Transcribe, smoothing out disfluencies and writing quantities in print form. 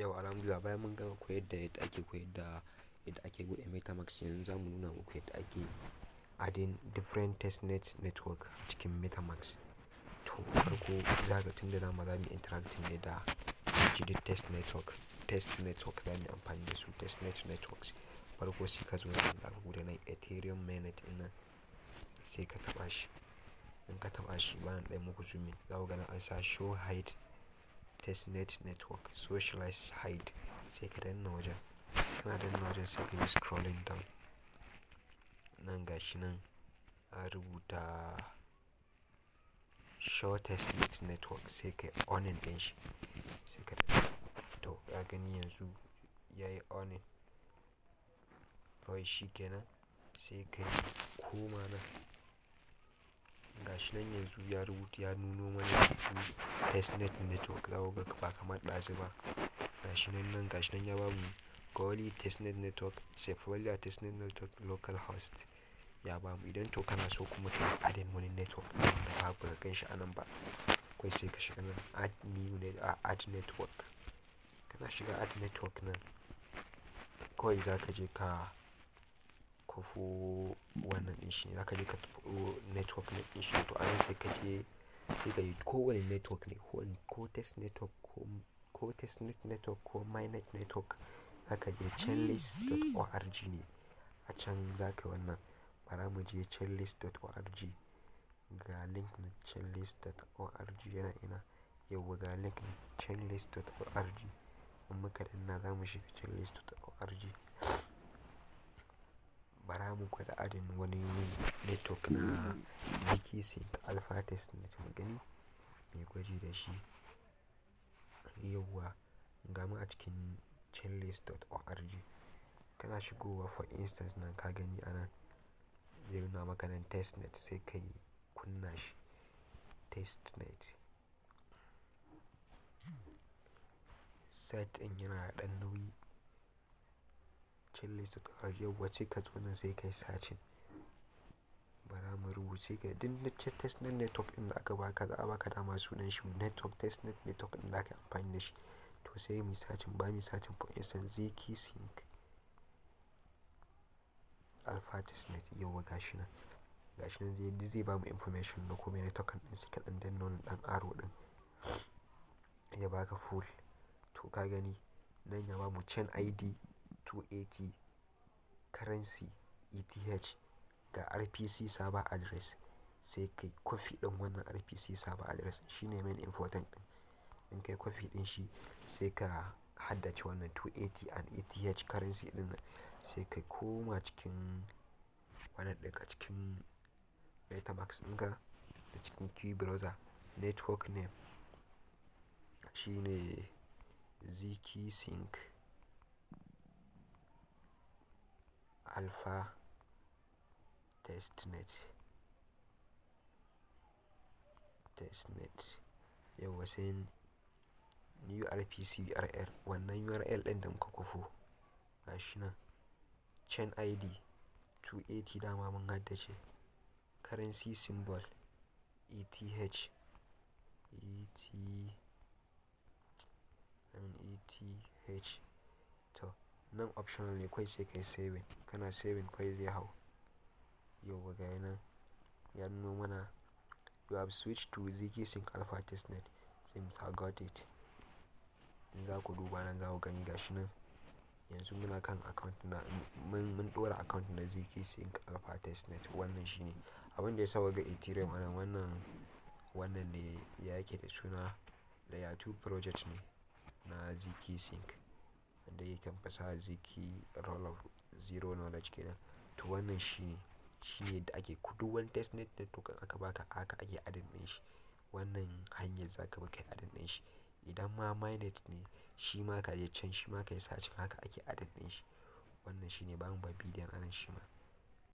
Yau, alhamdulillah, bayan mun gama koyar da yadda ake koyar da yadda ake buɗe MetaMask, yanzu za mu nuna muku yadda ake adding different testnet network a cikin MetaMask. To, farko za ka tunda dama za mu yi interacting ne da shi test network. Test network za mu yi amfani da su, testnet networks. Farko sai ka zo nan, za ka buɗe nan Ethereum mainnet ɗin nan, sai ka taɓa shi. In ka taɓa shi, bayan ɗaya muku zoom in, za ku ga nan an sa "show hide testnet network", socialize hide, sai ka danna wajen. Kana danna wajen, sai ka yi scrolling down. Nan gashi nan an rubuta "show testnet network", sai ka yi on ɗin shi, sai ka danna. To, ya gani yanzu yayi on. Kawai shi kenan, sai ka yi koma nan. Gashi nan yanzu ya rubuta, ya nuno mana yanzu testnet network, za ku ga ba kamar ɗazu ba. Gashi nan nan, gashi nan ya bamu Goerli testnet network, Sepolia testnet network, localhost ya bamu. Idan to kana so kuma ka yi adding wani network ɗin da ba ka gan shi a nan ba, kawai sai ka shiga nan add new net, add network. Kana shiga add network nan, kawai za ka je ka kwafo wannan ɗin shi ne, za ka je ka tafi network ɗin shi. To, anan sai ka je, sai ka yi kowane network ne, ko test network ko testnet network ko mainnet network, za ka je chainlist.org ne. A can za ka wannan. Bara mu je chainlist.org. Ga link na chainlist.org yana ina. Yauwa, ga link na chainlist.org. In muka danna, za mu shiga chainlist.org. Bara mu gwada adding wani network na zkSync Alpha testnet mu gani, mai gwaji da shi. Yauwa, ga mu a cikin chainlist.org. Kana shigowa, for instance, nan ka gani anan zai nuna maka nan testnet, sai ka yi kunna shi testnet. Site ɗin yana da ɗan nauyi. Chainlist.org, yauwa, sai ka zo nan sai ka yi searching. Bara mu rubuce ka duk testnet network ɗin da aka baka, za a baka dama sunan shi network, testnet network ɗin da aka yi amfani da shi. To, sai mu searching, ba mu searching, for instance, zkSync Alpha testnet. Yauwa, gashi nan. Gashi nan zai bamu information na kome na token ɗin, sai ka ɗan danna wannan ɗan arrow ɗin ya baka full. To, ka gani nan ya bamu chain ID 280, currency ETH, ga RPC server address, sai kai copy ɗin wannan RPC server address, shine main important ɗin. In kai copy ɗin shi, sai ka haddace wannan 280 and ETH currency ɗin nan, sai ka koma cikin wannan ɗinka, cikin MetaMask ɗinka da cikin Kiwi Browser, network name shine zkSync Alpha testnet. Yauwa, sai new RPC URL, wannan URL ɗin da muka kwafo, gashi nan. Chain ID 280, dama mun haddace. Currency symbol ETH, ET, I mean ETH. To, nan optional ne, kawai sai kai saving. Kana saving, kawai zai hau. Yauwa, ga nan ya nuno mana "You have switched to zkSync Alpha testnet". Sai mu sa "got it". In za ku duba nan, za ku gani gashi nan. Yanzu muna kan account na mun ɗora account na zkSync Alpha testnet. Wannan shine abin da ya sa kuka ga Ethereum anan. Wannan ne ya yake da suna layer 2 project ne na zkSync wanda yake kan fasaha ZK Rollup, zero knowledge kenan. To, wannan shine yadda ake duk wani testnet network aka baka, haka ake adding ɗin shi. Wannan hanyar za ka bi kai adding ɗin shi. Idan ma mainnet ne, shi ma ka je can, shi ma ka yi searching, haka ake adding ɗin shi. Wannan shine, ba mu bar bidiyon anan shi ma.